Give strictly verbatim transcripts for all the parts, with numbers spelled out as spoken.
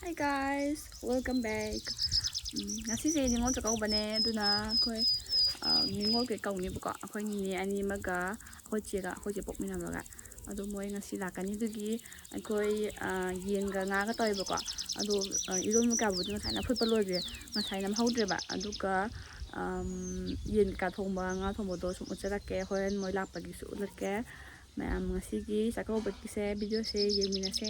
Hi guys, welcome back. ꯎꯝ, ꯉꯁꯤꯁꯦ ꯅꯤꯉꯣꯜ ꯆꯥꯛꯀꯧꯕꯅꯦ, ꯑꯗꯨꯅ ꯑꯩꯈꯣꯏ, ꯑ, ꯅꯤꯉꯣꯜ ꯀꯩ ꯀꯧꯅꯤꯕꯀꯣ, ꯑꯩꯈꯣꯏ ꯅꯤꯅꯦ ꯑꯅꯤ ꯑꯃꯒ ꯑꯩꯈꯣꯏ ꯆꯦꯒ, ꯑꯩꯈꯣꯏ ꯆꯦ ꯄꯣꯛꯃꯤꯟꯅꯕꯒ꯫ ꯑꯗꯣ ꯃꯣꯏ ꯉꯁꯤ ꯂꯥꯛꯀꯅꯤ, ꯑꯗꯨꯒꯤ ꯑꯩꯈꯣꯏ, ꯑ, ꯌꯦꯟꯒ ꯉꯥꯒ ꯇꯧꯋꯦꯕꯀꯣ꯫ ꯑꯗꯣ, ꯑ, ꯏꯔꯣꯟꯕ ꯀꯩꯀꯥꯕꯨꯗꯤ ꯉꯁꯥꯏꯅ ꯐꯨꯠꯄ ꯂꯣꯏꯈ꯭ꯔꯦ, ꯉꯁꯥꯏ ꯅꯝꯍꯧꯗ꯭ꯔꯦꯕ꯫ ꯑꯗꯨꯒ, ꯑꯝ, ꯌꯦꯟ ꯀꯩꯀꯥ ꯊꯣꯡꯕ, ꯉꯥ ꯊꯣꯡꯕꯗꯣ ꯁꯨꯝ ꯎꯠꯆꯔꯛꯀꯦ, ꯍꯣꯔꯦꯟ ꯃꯣꯏ ꯂꯥꯛꯄꯒꯤꯁꯨ ꯎꯠꯂꯛꯀꯦ꯫ ꯃꯌꯥꯝ ꯉꯁꯤꯒꯤ ꯆꯥꯛꯀꯧꯕꯒꯤꯁꯦ ꯚꯤꯗꯤꯑꯣꯁꯦ ꯌꯦꯡꯃꯤꯟꯅꯁꯦ꯫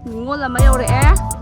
ꯅꯤꯉꯣꯜ ꯑꯃ ꯌꯧꯔꯛꯑꯦ꯫